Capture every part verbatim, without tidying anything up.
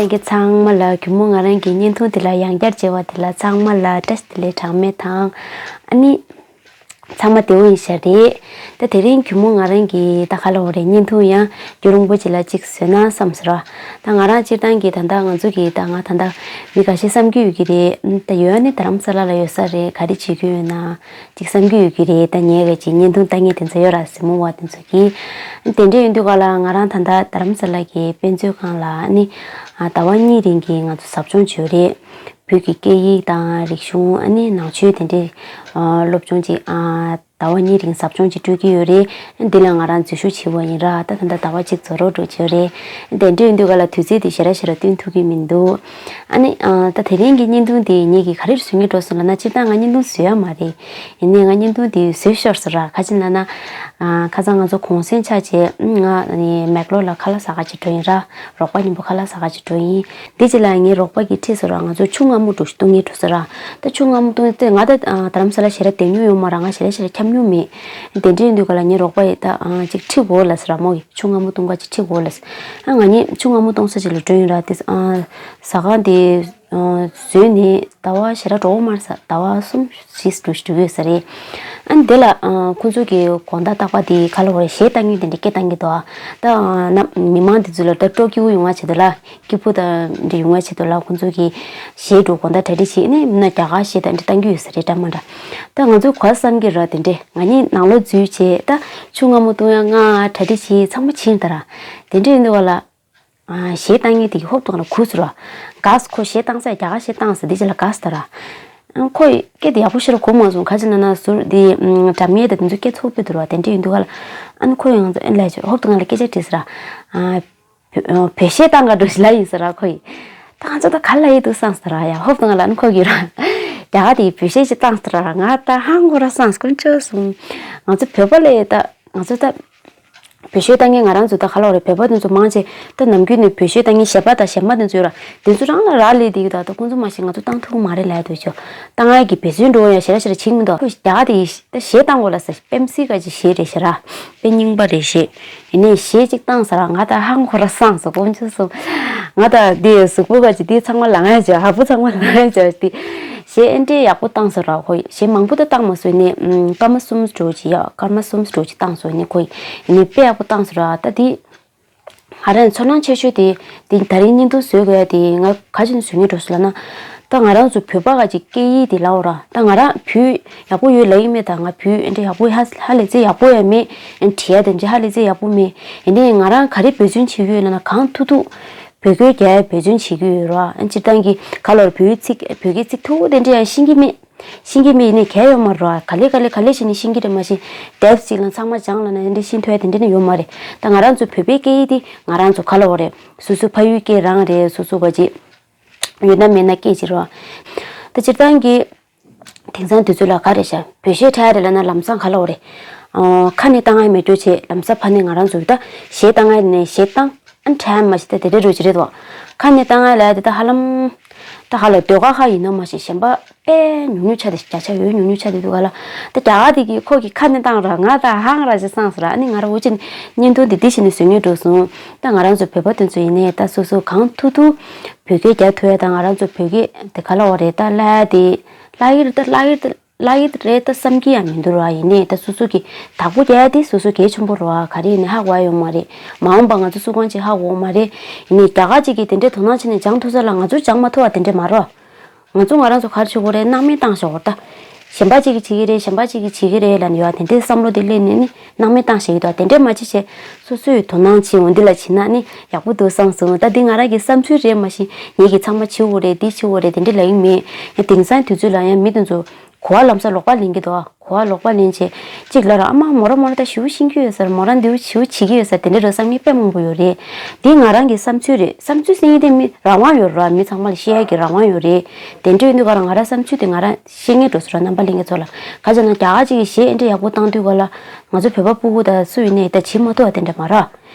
ཁྱེད་ཚང་མ་ལ་གུས་མོ་ང་རང་གི་བརྙན་ཐུང་དེ་ལ་ཡང་བསྐྱར་མཇལ་བ་དེ་ལ་ཚང་མ་ལ་བཀྲ་ཤིས་བདེ་ལེགས་གྲངས་མེད་དང་། ཨ་ནི། ཚང་མ་བདེ་པོ་ཡིན་ཤག་རེད། ད་དེ་རིང་གུས་མོ་ང་རང་གི་ད་ག་ལབ་དགོས་རེད། བརྙན་ཐུང་ཡང་རྒྱུན་རིང་པོ་ཅིག་ལ་ཅིག་བཟོས་ན་བསམ་སོང་ར། ད་ང་རང་སྤྱིར་བཏང་གི་ད་ལྟ་ང་ཚོ་གི་ད་ང་ད་ལྟ་མི་འགའ་ཤས་བསམ་གྱི་ཡོད་ཀྱི་རེད། ད་ཡོད་ནི་རྡ་རམ་ས་ལ་ལ་ཡོད་ས་རེད། ག་རེ་བྱེད་ཀྱི་ཡོད་ན་ཅིག་བསམ་གྱི་ཡོད་ཀྱི་རེད། ད་ངས་ག་ཅིག་བརྙན་ཐུང་ལྟ་མཁན་དེ་ཚོ་ཡོད་ར། གཟིགས་མོ་བ་དེ་ཚོ་གིས། དེ་འདྲ་ཡིན་དུས་ག་ལ་ང་རང་ད་ལྟ་རྡ་རམ་ས་ལ་གི་དཔེ་མཛོད་ཁང་ལ་ནི་ཟླ་བ་གཉིས་རིང་གི་ང་ཚོ་ཟབ་སྦྱོང་བྱས་ཡོད་རེད། བོད་ཀྱི་སྐད་ཡིག་དང་རིག་གཞུང་ཨ་ནི་ནང་ཆོས་དེ་འདྲའི་ཨ་སློབ་སྦྱོང་ཅིག་ཨ་ཟླ་བ་གཉིས་རིང་ཟབ་སྦྱོང་ཅིག་སྤྲོད་ཀྱི་ཡོད་རེད། འདི་ལ་ང་རང་འཛུལ་ཞུགས་བྱས་པ་ཡིན་ར། ད་ད་ལྟ་ཟླ་བ་གཅིག་རྫོགས་རོགས་འགྲོ་བྱས་ཡོད་རེད། དེ་འདྲ་ཡིན་དུས་ག་ལ་དུས་ཚོད་དེ་ཞེ་དྲག་ཞེ་དྲག་བསྟུན་ཐུབ་ཀྱི་མི་འདུག་ཨ་ནི་ཨ་ད་དེ་རིང་གི་བརྙན་ཐུང་དེ་ངེད་ཀྱིས་ག་རེ་བཟོ་སྙིང་འདོད་སོང་ལབ་ན། སྤྱིར་བཏང་ང་བརྙན་ཐུང་བཟོ་ཡ་མ་རེད། ཡིན་ནའི་ང་བརྙན་ཐུང་དེ་བཟོས་ཤོར་སོང་ར། ག་ཅི་ལབ་ན། ཨ་ཁ་སང་ང་ཚོ་གུང་སེང་ཆགས་རྗེས་ང་ནི་མེག་ལོར་ལ་ཁ་ལག་ཟ་ག་ཅིག་འགྲོ་ཡིན་ར། རོགས་པ་མཉམ་པོ་ཁ་ལག་ཟ་ག་ཅིག་འགྲོ་ཡིན། དེ་རྗེས་ལ་ངའི་རོགས་པ་གིས་ཁྲིད་སོང་ར། ང་ཚོ་ཆུ་མངར་མོ་འགྲོ་བཏུང་ངེས་འགྲོ་སོང་ར། ད་ཆུ་མངར་མོ་བཏུང་དེ་ང་ད་ཨ་རྡ་རམ་ས་ལ་ཞེ་དྲག་བསྡད་མྱོང་ཡོད་མ་ར། ང་ཞེ་དྲག་ཞེ་དྲག་འཁྱམ་མྱོང་མེད། དེ་འདྲ་ཡིན་དུས་ག་ལ་ངའི་རོགས་པ་ཡིས་ད་ཨ་ཅིག་ཁྲིད་དགོས་ལབ་སོང་ར། མོ་གིས་ཆུ་མངར་མོ་བཏུང་ག་ཅིག་ཁྲིད་དགོས་ལབ་སོང་། ཨ་ང་གཉིས་ཆུ་མངར་མོ་བཏུང་ས་ཅིག་ལ་འགྲོ་ཡིན་ར། དེ་ཨ་ཟ་ཁང་དེ་ཨ་བཟོས་ནས་ཟླ་བ་ཞེ་དྲག་འགྲོ་གི་མ་རེད་ཟེར། ཟླ་བ་གསུམ་བཞི་འགྲོ་འགྲོ་གི་ཡོད་ས་རེད། ཨ་ནི་དེ་ལ་ཨ་ཁོང་ཚོ་གི་དགོང་དག་རྟག་པར་དེ་ག་ལབ་དགོས་རེད། གཞས་བཏང་མཁན་དེ་འདྲ་སྐད་བཏང་གི་འདུག་ཨ་ད་ཨ་ན་མི་མང་དེ་ཚོ་ལ་ད་སྤྲོ་སྐྱིད་པོ་ཡོང་བ་བྱེད་དུས་ལ། སྐྱིད་པོ་དང་འདྲ་ཡོང་བ་ཆེད་དུ་ལ་ཁོང་ཚོ་གིས་གཞས་འདྲ་གོ་ད་གྲ་སྒྲིག་བྱེད་ནས་མིན་ན་རྒྱ་གར་གཞས་དང་འདྲ་བཏང་གི་ཡོད་ས་རེད་འདྲ་མ་འདྲ། ད་ང་ཚོ་ག་བསམ་གྱི་ར་དེ་འདྲས་ང་གཉིས་ནང་ལོགས་འཛུལ་བྱས་ད་ཆུ་མངར་མོ་བཏུང་ཡ་ང་གྲ་སྒྲིག་བྱེད་ཚང་མ་ཕྱིན་ད་ར། དེ་འདྲས་ཡིན་དུས་ག་ལ་གཞས་བཏང་མཁན་དེ་གིས་ཧོབ་ཏེ་ང་ལ་གུས་སོང་ར། གས་ཁོ་གཞས་བཏང་ས་རྒྱ་གར་གཞས་བཏང་ས་དེ་ཅི་ལ་གས་ད་ར། ཁོ་ཡི་སྐད་དེ་ཡག་པོ་ཞེ་དྲག་གོ་མ་སོང་། ག་ཅི་ན་ན་ཟུར་དེ་སྒྲ་སྙན་དེ་དེ་ཚོ་སྐད་ཚོགས་པོ་འདུག་ར། དེ་འདྲས་ཡིན་དུས་ག་ལ་ཨ་ནི་ཁོ་ཡང་ང་ཚོ་ཨེ་ལས་ཧོབ་ཏེ་ང་ལ་སྐད་ཆ་དྲིས་སོང་ར། བོད་གཞས་བཏང་ག་འགྲོ་ཞིག་ལབ་ཡིན་ཟེར་ར་ཁོ་ཡིས། ད་ང་ཚོ་ད་ག་ལ་ཡིན་འདུག་བསམ་ཟེར་ར། ཡ་ཧོབ་ཏེ་ང་ལ་ཨ་ནི་ཁོ་གིས་ར་རྒྱ་གར་དེ་བོད་གཞས་ཅིག་བཏང་ཟེར་ར། ང་ད་ཧང་གོ་ར་བསམ་དཀོན་མཆོག་གསུམ། ང་ཚོ་བོད་པ་ལས་ད་ང་ཚོ་ད་བོད་གཞས་བཏང་མཁན་ང་རང་ཚོ་ད་ག་ལ་རེད། བོད་པ་དེ་ཚོ་མང་ཆེ་ད་ནམ་རྒྱུན་ནས་བོད་གཞས་བཏང་མཁན་གཞས་པ་དང་གཞས་མ་དེ་ཚོ་ཡོད་ར། དེ་ཚོ་རང་ལ་རག་ལས་དེ་གི་ད་ད་ཁོང་ཚོ་མ་གཞི་ང་ཚོ་བཏང་ཐུབ་ཀྱི་མ་རེད་ལབ་འདུག་ཅོ། ད་ང་གི་བེད་སྤྱོད་འགྲོ་ཡ་ཞེ་དྲག་ཞེ་དྲག་བྱེད་ཀྱི་མི་འདུག་ཁོ་རྒྱ་གར་དེ་ད་གཞས་བཏང་དགོས་ལ་ཟེར། པེམ་སི་ག་ཅིག་གཞས་རེད་ཤག་ར། དཔེ་རྙིང་པ་རེད་ཤག་ཡིན་ནའི་གཞས་གཅིག་བཏང་ཟེར་ར། ང་ད་ཧང་གོ་ར་བསམ་སོང་དཀོན་མཆོག་གསུམ། ང་ད་དེ་གཟུགས་པོ་ག་ཅིག་དེ་ཚང་མ་ལངས་ཡ་ཅིག་ཧ་བུ་ཚང་མ་ལངས་ཡ་ཅིག་དེ་གཞས་ཨེ་འདྲས་ཡག་པོ་བཏང་ཟེར་ར། ཁོ་གཞས་མང་པོ་ད་བཏང་མ་སོང་། ཡིན་ནའི་སྐར་མ་གསུམ་འགྲོ་ཅིག་ཡ་སྐར་མ་གསུམ་འགྲོ་ཅིག་བཏང་སོང་། ཡིན་ནའི་ཁོ་ཡིན་ནའི་དཔེ་ཡག་པོ་བཏང་ཟེར་ར། ད་དེ། ང་རང་ཚོར་སྣང་ཆེ་ཤོས་དེ་དེ་ད་རིང་བརྙན་ཐུང་བཟོ་དགོས་ཡ་དེ་ང་ག་ཅི་ནས་བཟོ་སྙིང་འདོད་སོང་ལབ་ན། ད་ང་རང་ཚོ་བོད་པ་ག་ཅིག་སྐད་ཡིག་དེ་ལབ་དགོས་ར། ད་ང་རང་བོད་ཡག་པོ་ཡོད་ལབ་ཀྱི་མེད། ད་ང་བོད་ཨེ་འདྲ་ཡག་པོ་ཧ་ཧ་ལས་ཙེ་ཡག་པོ་ཡ་མེད། ཨེ་བྲིས་ཡ་དེ་འདྲ་ཧ་ལས་ཙེ་ཡག་པོ་མེད། ཡིན་ནའི་ང་རང་ག་རེ་འབད་བརྩོན་བྱེད་ཀྱི་ཡོད་ལབ་ན་གང་ཐུབ་ཐུབ་བོད་སྐད་རྒྱག་ཡ་འབད་བརྩོན་བྱེད་ཀྱི་ཡོད་ར། ཨ་སྤྱིར་བཏང་གི་ག་ལབ་དགོས་རེད། བོད་ཡིག་ཚིག་བོད་སྐད་ཚིག་ཐུང་ཐུང་དེ་འདྲ་ཡང་ཤེས་ཀྱི་མེད། ཤེས་ཀྱི་མེད་ནས་གལ་ཡོད་མ་རེད་བ། ག་ལེ་ག་ལེ་ག་ལེ་བྱས་ནས་ཤེས་ཀྱི་རེད། མ་གཞི་དེབ་ཅིག་ལ་ཚང་མ་སྦྱངས་ལབ་ན་འདི་འདྲ་ཤེས་ཐུབ་ཡ་དེ་འདྲ་ནི་ཡོད་མ་རེད། ད་ང་རང་ཚོ་བོད་པའི་སྐད་ཡིག་དེ་ང་རང་ཚོ་ག་ལབ་དགོས་རེད། སོ་སོ་ཕ་ཡུལ་སྐད་རང་རེད། སོ་སོ་ག་ཅིག་ཡོད་ན་མེད་ན་སྐད་ཅིག་རེད་བ། ད་སྤྱིར་བཏང་གི་དེང་སང་དུས་ཚོད་ལ་ག་རེ་བྱ་བོད་གཞས་འཁྲབ་ཡ་རེད་ལབ་ན་ལམ་སང་ག་ལབ་དགོས་རེད། ཨོ་ཁ་ནས་བཏང་ཡ་མེད་འགྲོ་བྱས་ལམ་སང་ཕ་ནས་ང་རང་ཚོ་ད་གཞས་བཏང་ཡ་ནས་གཞས་བཏང་། ཨ་འཁྲབ་མ་ཤེས་ད་དེ་འདྲ་རུ་ཅི་རེད་དོ། ཁ་ནས་བཏང་ཡ་ལ་དེ་ད་ཧ་ལམ། ད་ཧ་ལ་ཟློས་གར་ཁག་ཡིན་ན་མ་ཤེས་གཞན་པ་དཔེ་ཉུང་ཉུང་ཆགས་ཏེ་བརྒྱ་ཆ་ཡོད་ཉུང་ཉུང་ཆགས་ཏེ་འདུག་ག་ལ། ད་རྒྱ་གར་དེ་གིས་ཁོ་གིས་ཁ་ནས་བཏང་ར་ང་ད་ཧང་ར་ཅིག་བསམ་སོང་ར། ཨ་ནི་ང་ར་འུ་ཅི་བརྙན་ཐུང་དེ་འདི་བྱས་ནས་བཟོ་སྙིང་འདོད་སོང་། ད་ང་རང་ཚོ་བོད་པ་དེ་ཚོ་ཡིན་ནའི་ད་སོ་སོ་གང་ཐུབ་ཐུབ་བོད་སྐད་རྒྱག་ཐུབ་ཡ་ད་ང་རང་ཚོ་བོད་སྐད་དེ་ག་ལབ་དགོས་རེད། ད་ལབ་ཡ་དེ་ལབ་ཀྱི་རེད། ད་ལབ་ཀྱི་རེད། ད། ལབ་ཀྱི་རེད་ད་བསམ་གྱི་ཡང་མི་འདུག་ར། ཡིན་ནའི་ད་སོ་སོ་གི་བདག་པོ་རྒྱག་ཡ་དེ་སོ་སོ་གལ་ཆེན་པོ་རེད་བ། ག་རེ་ཡིན་ནའི་ཧ་གོ་ཡ་ཡོད་མ་རེད། མ་འོངས་པ་ང་ཚོ་སུ་གང་ཅིག་ཧ་གོ་མ་རེད། ཡིན་ནའི་རྒྱ་གར་ཅིག་གིས་དེ་འདྲའི་དོ་སྣང་བྱས་ནས་སྦྱང་ཐུབ་ས་ལ་ང་ཚོ་སྦྱང་མ་ཐུབ་པ་དེ་འདྲས་མ་རེད། ང་ཚོ་ང་རང་ཚོ་ག་རེ་བྱེད་དགོས་རེད། སྣང་མེད་བཏང་བཞག་གོ་རེད་ད། གཞན་པ་ཅིག་གིས་བྱེད་ཀྱི་རེད། གཞན་པ་ཅིག་གིས་བྱེད་ཀྱི་རེད་ལབ་ནས་ཡོད་དེ་འདྲའི་བསམ་བློ་དེ་སླེབས་ནས་ནི་སྣང་མེད་བཏང་བཞག་གི་འདུག་དེ་འདྲས་མ་བྱེད་བྱས་སོ་སོས་དོ་སྣང་བྱེད་འོ་འདི་ལ་བྱེད་ན་ནི་ཡག་པོ་འདུག་བསམ་སོང་། ད་འདི་ང་རང་གི་བསམ་ཚུལ་རེད། མ་གཞི་ངེད་ཀྱིས་ཚང་མ་བྱེད་དགོས་རེད། འདི་བྱེད་དགོས་རེད་དེ་འདྲས་ལབ་ཀྱི་མེད། ཡང་དེང་སང་དུས་ཚོད་ལ་ཡང་མི་དེ་ཚོ་གོ་བ་ལམ་སང་ལོག་པ་ལེན་གྱི་འདུག་གོ་བ་ལོག་པ་ལེན་བྱས་གཅིག་ལབ་ར་ཨ་མ་མོ་ར་མོ་ར་ད་ཞེ་པོ་ཤེས་ཀྱི་ཡོད་ས་རེད། མོ་ར་འདི་པོ་ཞེ་པོ་བྱེད་ཀྱི་ཡོད་ས་རེད། དེ་འདྲ་རེད་བསམ་མཁན་དཔེ་མང་པོ་ཡོད་རེད། འདི་ང་རང་གི་བསམ་ཚུལ་རེད། བསམ་ཚུལ་ཟེར་མཁན་དེ་མི་རང་དབང་ཡོད་རེད། མི་ཚང་མ་ལ་བཤད་ཡ་གི་རང་དབང་ཡོད་རེད། དེ་འདྲ་ཡིན་དུས་ག་ར་ང་རང་བསམ་ཚུལ་དེ་ང་རང་བཤད་མཁན་འགྲོ་སོང་ར། རྣམ་པ་ལྷན་རྒྱས་ཚོ་ལ་ག་ཅི་ན་རྒྱ་གར་ཅིག་གིས་གཞས་ཨེ་འདྲ་ཡག་པོ་བཏང་དུས་ག་ལ་ང་ཚོ་བོད་པ་སྤུ་གུ་ད་སུ་ཡིན་ནའི་ད་བྱེད་མ་ཐུབ་པ་དེ་འདྲ་མ་རེད།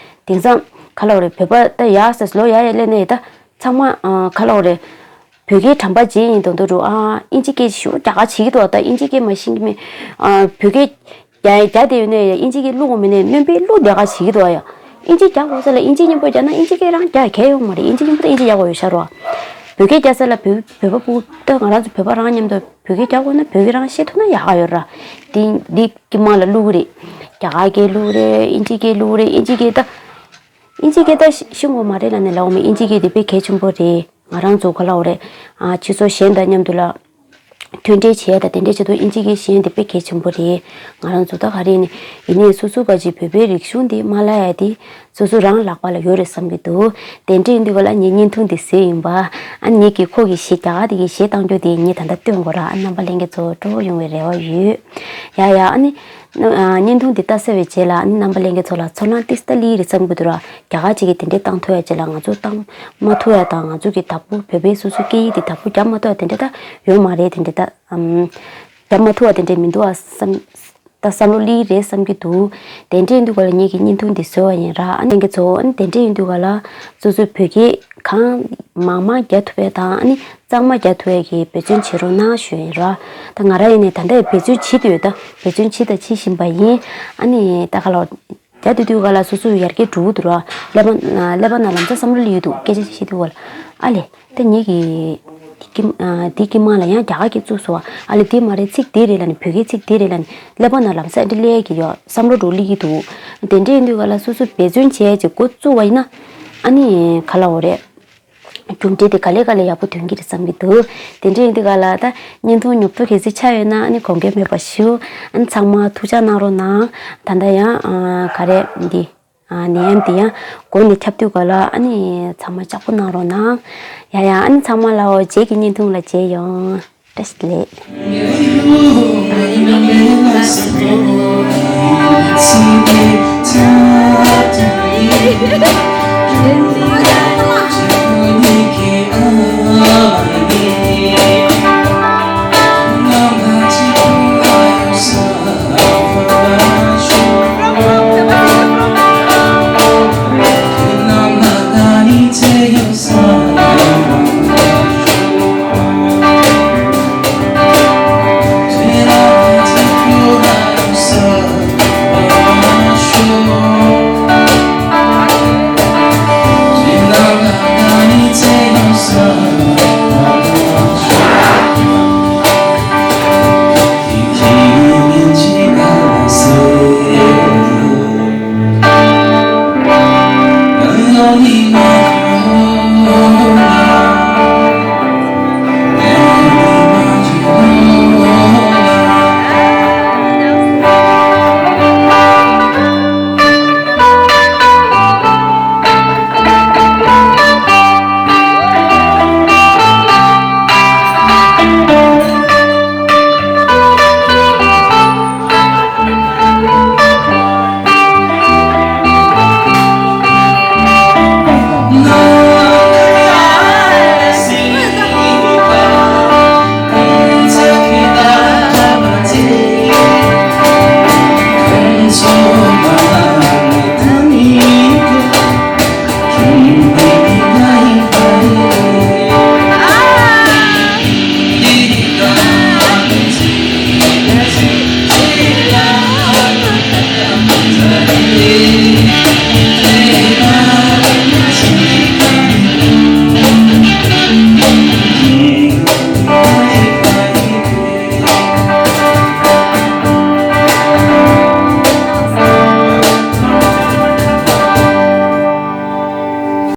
དེང་སང་ག་ལབ་དགོས་རེད། བོད་པ་ད་ཡག་ས་ལོ་ཡག་ཡག་སླེབས་ནའི་ད་ཚང་མ་ག་ལབ་དགོས་རེད། བོད་སྐད་དྲན་པ་བརྗེད་ཡིན་དང་དུ་འགྲོ་ཨ། ཨིན་ཇི་སྐད་ཞུ་རྒྱ་གར་བྱེད་ཀྱི་འདུག་ད་ཨིན་ཇི་སྐད་མ་ཤེས་ཀྱི་མེད། ཨ་བོད་སྐད་རྒྱ་རྒྱ་དེ་ཡོད་ནས་ཨིན་ཇི་སྐད་བླུག་དགོས་མེད་ནས་སྨན་པས་བླུག་རྒྱ་གར་བྱེད་ཀྱི་འདུག་ཨ། ཡ་ ཨིན་ཇི་རྒྱག་དགོས་ས་ལ་ཨིན་ཇི་མཉམ་པོ་རྒྱག་ན་ཨིན་ཇི་སྐད་རང་རྒྱག་གལ་ཡོད་མ་རེད། ཨིན་ཇི་མཉམ་པོ་ད་ཨིན་ཇི་རྒྱག་དགོས་ཡོད་ཤག་རོ། བོད་སྐད་རྒྱག་ས་ལ་བོད་བོད་པ་སྤུ་ད་ང་རང་ཚོ་བོད་པ་རང་མཉམ་དུ་བོད་སྐད་རྒྱག་དགོས་ན་བོད་སྐད་རང་ཤེས་ཐུབ་ན་ཡག་ག་ཡོད་ར། དེ་འདི་དཀྱིལ་མ་ལ་བླུག་གི་རེད། རྒྱ་གར་སྐད་བླུག་གི་རེད། ཨིན་ཇི་སྐད་བླུག་གི་རེད། ཨིན་ཇི་སྐད་ད། ཨིན་ཇི་སྐད་ད་ཤེས་དགོས་མ་རེད་ལབ་ནས་ལབ་འོ་མ། ཨིན་ཇི་སྐད་དེ་དཔེ་གལ་ཆེན་པོ་རེད། ང་རང་ཚོ་ག་ལབ་དགོས་རེད། ཨ་སྤྱི་ཚོགས་གཞན་དང་མཉམ་དུ་ལ་མཐུན་འབྲེལ་བྱས་དང་དེ་འདྲས་བྱེད་དུས་ཨིན་ཇི་སྐད་ཤེས་ཡ་དེ་དཔེ་གལ་ཆེན་པོ་རེད། ང་རང་ཚོ་ད་ག་རེ་ནི་ཡིན་ནའི་སོ་སོ་ག་ཅིག་བོད་པའི་རིག་གཞུང་འདི་མ་བརླག་ཡ་དེ་སོ་སོ་རང་ལག་པ་ལ་ཡོད་རེད་བསམ་གྱི་འདུག་དེ་འདྲས་ཡིན་དུས་ག་ལ་ངས་བརྙན་ཐུང་འདི་བཟོས་ཡིན་པ། ཨ་ངེད་ཀྱི་ཁོ་གི་གཞས་རྒྱ་གར་དེ་གི་གཞས་བཏང་རྒྱུ་དེ་ངས་ད་ལྟ་སྟོན་དགོས་ར། ཨ་རྣམ་པ་ལྷན་རྒྱས་ཚོ་སྤྲོ་པོ་ཡོང་བའི་རེ་བ་ཡོད། ཡ་ཡ་ཨ་ནི། ཨ་བརྙན་ཐུང་འདི་ལྟ་ཚར་བའི་རྗེས་ལ་ཨ་ནི་རྣམ་པ་ལྷན་རྒྱས་ཚོ་ལ་ཚོར་སྣང་ཏིས་ཏ་ལི་རེད་བསམ་གྱི་འདུག་ར། རྒྱ་གར་ཅིག་གིས་དེ་འདྲས་བཏང་ཐུབ་ཡ་ཅིག་ལ་ང་ཚོ་བཏང་མ་ཐུབ་ཡ་དང་ང་ཚོ་གི་བདག་པོ་བོད་པའི་སོ་སོ་སྐད་ཡིག་དེ་བདག་པོ་རྒྱབ་མ་ཐུབ་ཡ་དེ་འདྲས་ད་ཡོད་མ་རེད། དེ་འདྲས་ད་ཨམ་རྒྱབ་མ་ཐུབ་ཡ་དེ་འདྲས་མི་འདུག་ཨ་བསམ་ད་བསམ་བློ་སླེབས་རེད་བསམ་གྱི་འདུག་དེ་འདྲས་འདུག་ག་ལ་ངེད་ཀྱིས་བརྙན་ཐུང་འདི་བཟོས་པ་ཡིན་ར། ཨ་ནི་ལྷན་རྒྱས་ཚོ་ཨ་ནི་དེ་འདྲས་ཡིན་དུས་ག་ལ་སོ་སོའི་བོད་སྐད་གང་མང་མང་རྒྱག་ཐུབ་པ་དང་ཨ་ནི་གཙང་མ་རྒྱག་ཐུབ་པའི་གི་འབད་བརྩོན་བྱེད་རོགས་གནང་ཞུ་ཡིན་ར། ད་ང་རང་ཡིན་ནའི་ད་ལྟ་ཡང་འབད་བརྩོན་བྱེད་དུ་ཡོད། ད་འབད་བརྩོན་བྱེད་དང་བྱེད་བཞིན་པ་ཡིན། ཨ་ནི་ད་ག་ལ་རྒྱག་དུས་དུས་ག་ལ་སོ་སོ་ཡར་རྒྱས་འགྲོ་གི་འདུག་ར། ཀླད་པ་ཀླད་པ་ནང་ལམ་སང་བསམ་བློ་སླེབས་ཀྱི་འདུག་སྐད་ཆ་བཤད་དུས་ག་ལ་ཨ་ལས་ད་ངེད་ཀྱི་དེ་དཀྱིལ་མ་ལ་ཡང་རྒྱ་གར་སྐད་བཙུགས་སོང་བ། ཨ་ལས་དེ་མ་རེད་ཚིག་དེ་རེད་ལབ་ནས་བོད་སྐད་ཚིག་དེ་རེད་ལབ་ནས་ཀླད་པ་ནང་ལམ་སང་ཨ་འདྲ་སླེབས་ཀྱི་ཡོད། བསམ་བློ་འགྲོ་སླེབས་ཀྱི་འདུག་དེ་འདྲ་ཡིན་དུས་ག་ལ་སོ་སོ་འབད་བརྩོན་བྱས་ཅིག་འགོ་བཙུགས་པ་ཡིན་ན་ཨ་ནི་ག་ལ་འོ་རེད། རྒྱུ་འབྲས་དེ་ག་ལེ་ག་ལེ་ཡག་པོ་ཐོན་གྱི་རེད་བསམ་གྱི་འདུག་དེ་འདྲ་ཡིན་དུས་ག་ལ་ད་བརྙན་ཐུང་ཉོབ་ཏོ་གལ་སྲིད་ཆགས་ཡོད་ན་ཨ་ནི་དགོངས་འགལ་མེད་པ་ཞུ། ཨ་ནི་ཚང་མ་ཐུགས་ཅག་གནང་རོགས་གནང་། ད་ལྟ་ཡང་ཨ་ག་རེ་འདི་ཨ་ནད་ཡམས་འདི་ཡང་འགོ་ནས་ཁྱབ་དུས་ག་ལ་ཨ་ནི་ཚང་མ་ལྕགས་པོ་གནང་རོགས་གནང་། ཡ་ཡ་ཨ་ནི་ཚང་མ་ལའོ་རྗེས་ཀྱི་བརྙན་ཐུང་ལ་མཇལ་ཡོང་། བཀྲ་ཤིས་བདེ་ལེགས།